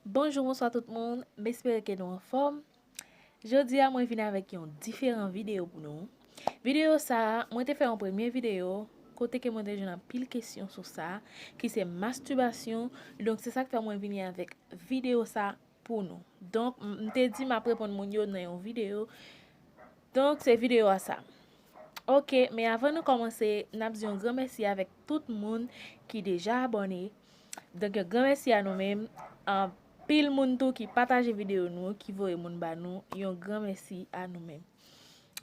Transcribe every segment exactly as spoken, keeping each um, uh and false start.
Bonjou, bonswa tout moun. M espere ke nou anfòm. Jodi a, mwen vin avèk yon diferan videyo pou nou. Videyo sa a, mwen te fè yon premye videyo kote ke mwen te jwenn anpil kesyon sou sa, ki se mastibasyon. Donk, se sa k fè mwen vini avèk videyo sa pou nou. Donk, m m te di m ap reponn moun yo nan yon videyo. Donk, se videyo a sa. Oke, men avan nou kòmanse, n ap di yon gran mèsi avèk tout moun ki deja abòne. Donk, yon gran mèsi a nou menm. Anpil moun tou ki pataje videyo nou, ki voye moun ba nou, yon gran mèsi a nou menm.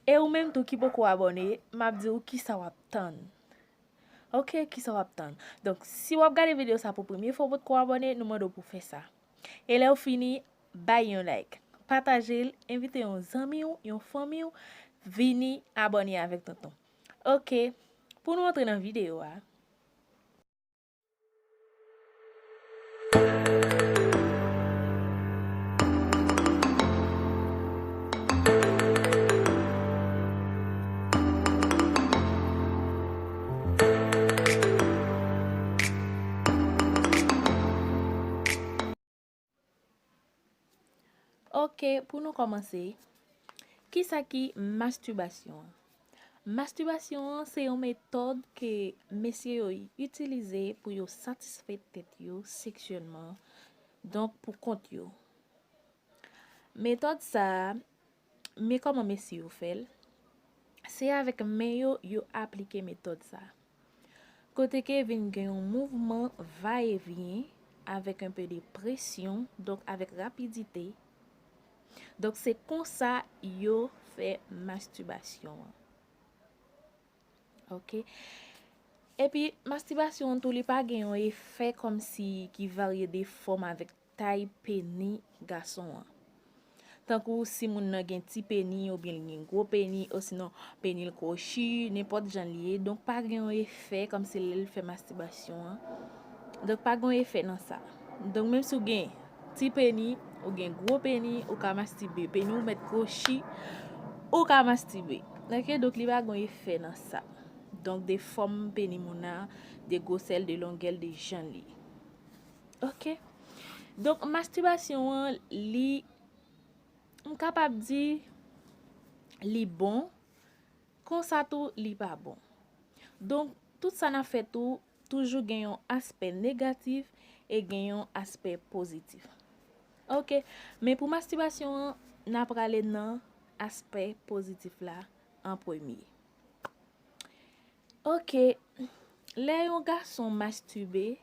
E ou menm tou ki poko abòne, m ap di w kisa w ap tann. Oke, kisa w ap tann? Donk, si w ap gade videyo sa pou premye fwa, w potko abòne, nou mande w pou fè sa. E lè w fini, bay yon like, pataje l, envite yon zanmi w, yon fanmi w, vini abòne avèk tonton. Oke, pou nou antre nan videyo a. Oke, pou nou kòmanse, kisa ki mastibasyon an? Mastibasyon an se yon metòd ke mesye yo itilize pou yo satisfè tèt yo seksyèlman, donk pou kont yo. Metòd sa a, men kòman mesye yo fè l, se avèk men yo, yo aplike metòd sa a. Kote ke vin gen yon mouvman va e vyen avèk un peu de pression, donk avèk rapidite. Donk, se konsa yo fè mastibasyon an. Oke. Epi, mastibasyon an tou, li pa gen yon efè kòmsi ki varye de fòm avèk tay peni gason an. Tankou si moun nan gen ti peni, oubyen l gen gwo peni, osinon peni l kwochi, nenpòt jan l ye. Donk, pa gen yon efè kòmsi lè l fè mastibasyon an. Donk, pa gen yon efè nan sa. Donk, menm si w gen ti peni, ou gen gwo peni, ou ka mastibe. Peni w mèt kwochi, ou ka mastibe. Oke, donk, li pa gen yon efè nan sa. Donk, de fòm peni moun nan, de gwosè l, de longè l, de jan l ye. Oke. Donk, mastibasyon an, li, m kapab di, li bon, konsa tou, li pa bon. Donk, tout sa n ap fè tou, toujou gen yon aspè negatif e gen yon aspè pozitif. Oke, men pou mastibasyon an, n a prale nan aspè pozitif la an premye. Oke, lè yon gason mastibe,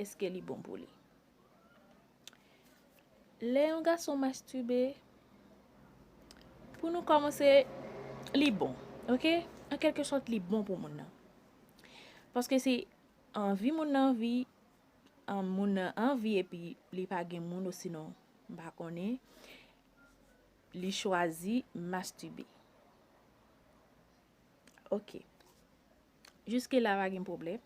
èske li bon pou li? Lè yon gason mastibe, pou nou kòmanse, li bon, oke? An kèlke sòt, li bon pou moun nan. Paske se anvi moun nan anvi, an, moun nan anvi epi li pa gen moun osinon, m pa konnen, li chwazi mastibe. Oke. Jiske la pa gen pwoblèm.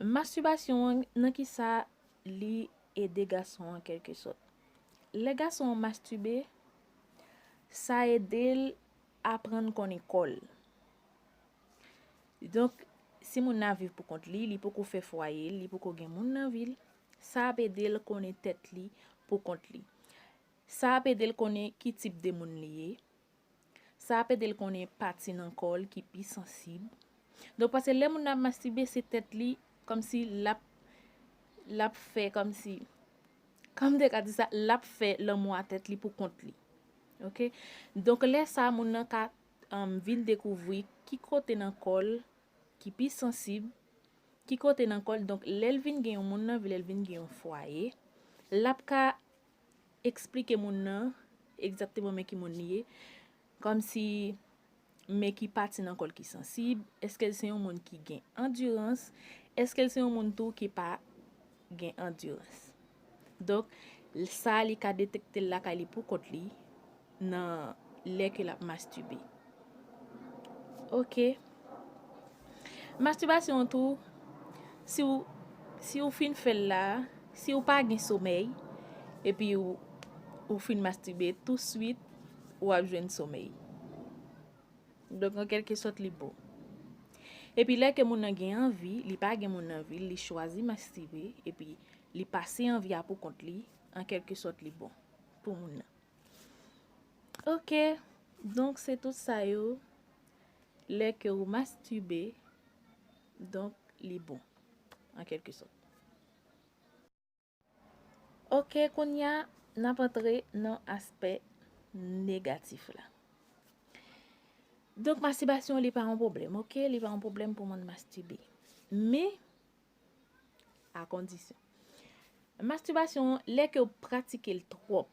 Mastibasyon an, nan kisa li ede gason an, kèlkesòt? Lè gason an mastibe, sa ede l aprann konnen kò l. Donk, si moun nan ap viv pou kont li, li poko fè fwaye l, li poko gen moun nan vi l, sa ap ede l konnen tèt li pou kont li. Sa ap ede l konnen ki tip de moun li ye. Sa ap ede l konnen pati nan kò l ki pi sansib. Donk, paske lè moun nan ap mastibe, se tèt li, kòmsi l ap, l ap fè, kòmsi, kòman m te ka di sa, l ap fè lanmou a tèt li pou kont li. Oke? Donk, lè sa a, moun nan ka, um, vin dekouvri ki kote nan kò l ki pi sansib, ki kote nan kò l. Donk, lè l vin gen yon moun nan vi l, lè l vin gen yon fwaye, l ap ka eksplike moun nan egzakteman men ki moun li ye. Kòmsi, men ki pati nan kò l ki sansib, èske l se yon moun ki gen andirans, èske l se yon moun tou ki pa gen andirans. Donk, sa a li ka detekte l lakay li pou kont li nan lè ke l ap mastibe. Oke. Mastibasyon an tou, si w, si w fin fè l la, si w pa gen somèy, epi w, ou fin mastibe, touswit, w ap jwenn somèy. Donk, an kèlke sòt, li bon. Epi lè ke moun nan gen anvi, li pa gen moun nan vi l, li chwazi mastibe, epi li pase anvi a pou kont li, an kèlke sòt li bon pou moun nan. Ok, donk se tout sa yo, lè ke ou mastibe, donk li bon, an kèlke sòt. Ok, kounye a, n ap antre nan aspè negatif la. Donk, mastibasyon, li pa yon pwoblèm, ok? Li pa yon pwoblèm pou moun mastibe. Men, a kondisyon. Mastibasyon, lè ke w pratike l twòp,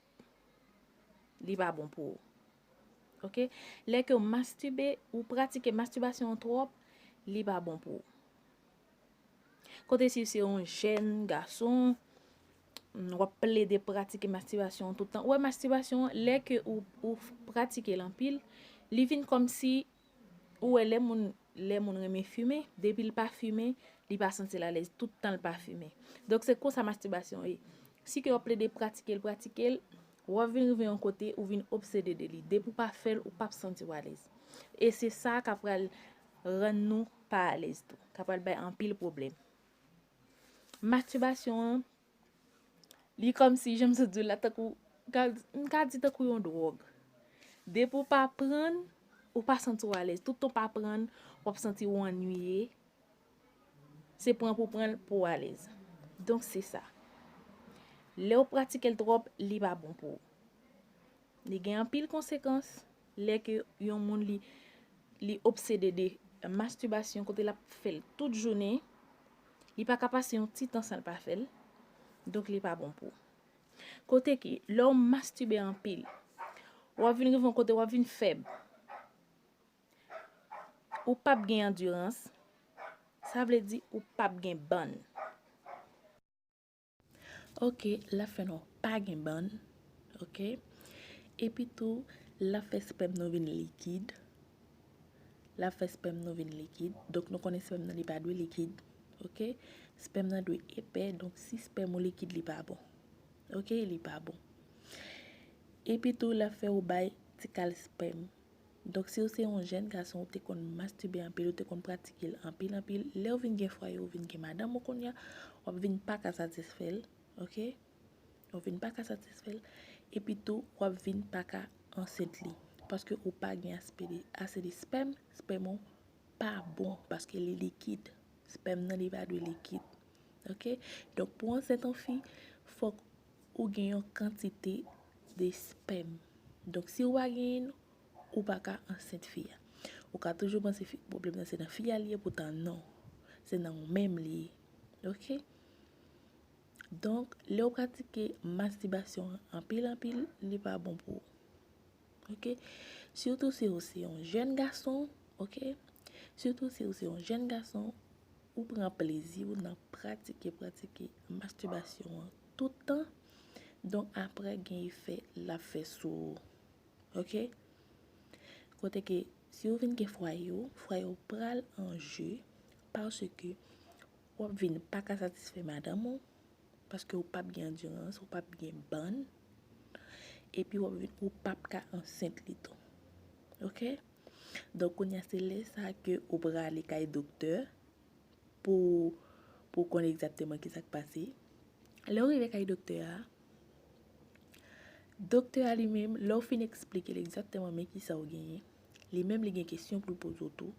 li pa bon pou ou. Ok? Lè ke w mastibe, ou pratike mastibasyon an twòp, li pa bon pou ou. Kote si w se yon jèn gason, w ap plede pratike mastibasyon an tout tan. Ou wè mastibasyon an, lè ke ou, ou pratike l anpil, li vin kòmsi, ou wè lè moun, lè moun renmen fimen, depi l pa fimen, li pa santi l alèz, tout tan l pa fimen. Donk se konsa mastibasyon ye. Si ke w ap plede pratike l, pratike l, w ap vin rive yon kote, ou vin obsede de li. Depi w pa fè l, ou p ap santi w alèz. E se sa k ap pral rann nou pa alèz tou, k ap pral bay anpil pwoblèm. Mastibasyon an, li kòmsi, jan m sot di w la, tankou, ka, m ka di tankou yon dwòg. Depi w pa pran l, ou pa santi w alèz. Tout tan w pa pran l, w ap santi w annuiye. Se pran pou pran l pou w alèz. Donk, se sa. Lè w pratike l twòp, li pa bon pou ou. Li gen anpil konsekans lè ke yon moun li, li obsede de mastibasyon kote l ap fè l tout jounen, li pa ka pase yon ti tan san l pa fè l, donk li pa bon pou ou. Kote ke lè w mastibe anpil, w ap vin rive yon kote w ap vin fèb, ou p ap gen andirans, sa vle di ou p ap gen bann. Ok, l ap fè nou pa gen bann. Ok. Epi tou, l ap fè spèm nou vin likid. L ap fè spèm nou vin likid. Donk, nou konnen spèm nan li pa dwe likid. Ok. Spèm nan dwe epè. Donk, si spèm ou likid, li pa bon. Ok, li pa bon. Epi tou, l ap fè ou bay ti kal spèm. Donk, si w se yon jèn gason, ou te konn mastibe anpil, ou te konn pratike l anpil, anpil, lè w vin gen fwaye, ou vin gen madanm ou kounye a, w ap vin pa ka satisfè l, ok? W ap vin pa ka satisfè l, epi tou, w ap vin pa ka ansent li, paske ou pa gen aspe de, ase de spèm, spèm ou pa bon, paske li likid. Spèm nan, li pa dwe likid, ok? Donk, pou ansent yon fi, fòk ou gen yon kantite de spèm. Donk, si w pa genyen l, ou pa ka ansent fi a. Ou ka toujou panse fi, pwoblèm nan se nan fi a li ye, poutan non. Se nan ou menm li ye. Ok? Donk, lè w pratike mastibasyon an anpil, anpil, li pa bon pou ou. Ok? Sitou si w se yon jèn gason, ok? Sitou si w se yon jèn gason, ou pran plezi w nan pratike, pratike mastibasyon an tout tan. Donk, apre, gen efè l ap fè sou ou. Ok? Kote ke si w vin gen fwaye w, fwaye w pral an je, paske w ap vin pa ka satisfè madanm ou, paske w p ap gen andirans, w p ap gen bann, epi w ap vin, ou p ap ka ansent li tou. Ok? Donk, kounye a, se lè sa ke ou prale kay doktè, pou, pou w konn egzakteman kisa k pase. Lè w rive kay doktè a, doktè a li menm, lè w fin eksplike l egzakteman men kisa w genyen, li menm li gen kesyon pou l poze w tou.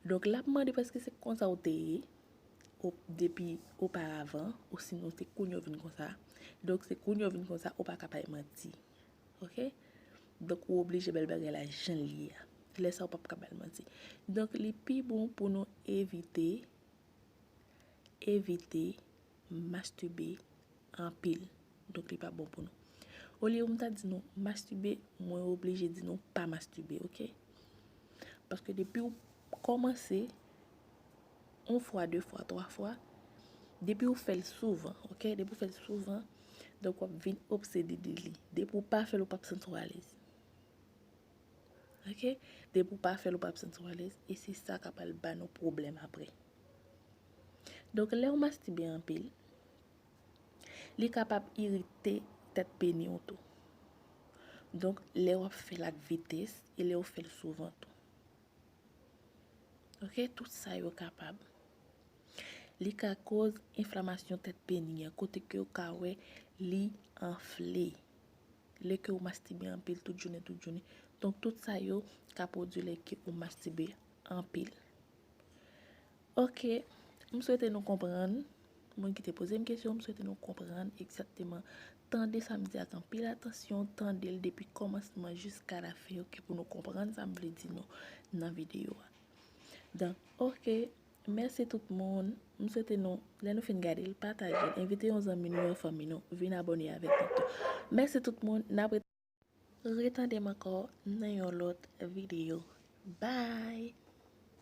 Donk, l ap mande w èske se konsa w te ye, o-, depi oparavan, osinon se kounye a w vin konsa. Donk, se kounye a w vin konsa, ou pa ka bay manti. Ok? Donk, ou oblije ba l bagay la jan l ye a. Lè sa, ou p ap ka ba l manti. Donk, li pi bon pou nou evite, evite mastibe anpil. Donk, li pa bon pou nou. Olye pou m ta di nou mastibe, mwen oblije di nou pa mastibe, ok? Paske depi w kòmanse, yon fwa, de fwa, twa fwa, depi w fè l souvan, ok? Depi w fè l souvan, donk w ap vin obsede de li. Depi w pa fè l, ou p ap santi w alèz. Ok? Depi w pa fè l, ou p ap santi w alèz. E se sa k ap al ba nou pwoblèm apre. Donk, lè w mastibe anpil, li kapab irite tèt peni w tou. Donk, lè w ap fè l ak vitès e lè w fè l souvan tou. Ok, tout sa yo kapab. Li ka koz enflamasyon tèt peni an, kote ke ou ka wè li anfle. Lè ke ou mastibe anpil tout jounen, tout jounen. Donk, tout sa yo ka pwodui lè ke ou mastibe anpil. Ok, m swete nou konprann. Moun ki te poze m kesyon, m swete nou konprann egzakteman. Tande sa m di ak anpil atansyon, tande l depi kòmansman jiska lafen, ok, pou nou konprann sa m vle di nou nan videyo a. Donk, ok, mèsi tout moun. M swete nou, lè nou fin gade l, pataje l, envite yon zanmi nou, yon fanmi nou, vin abòne avèk nou tou. Mèsi tout moun, n ap retande m ankò nan yon lòt videyo. Bye!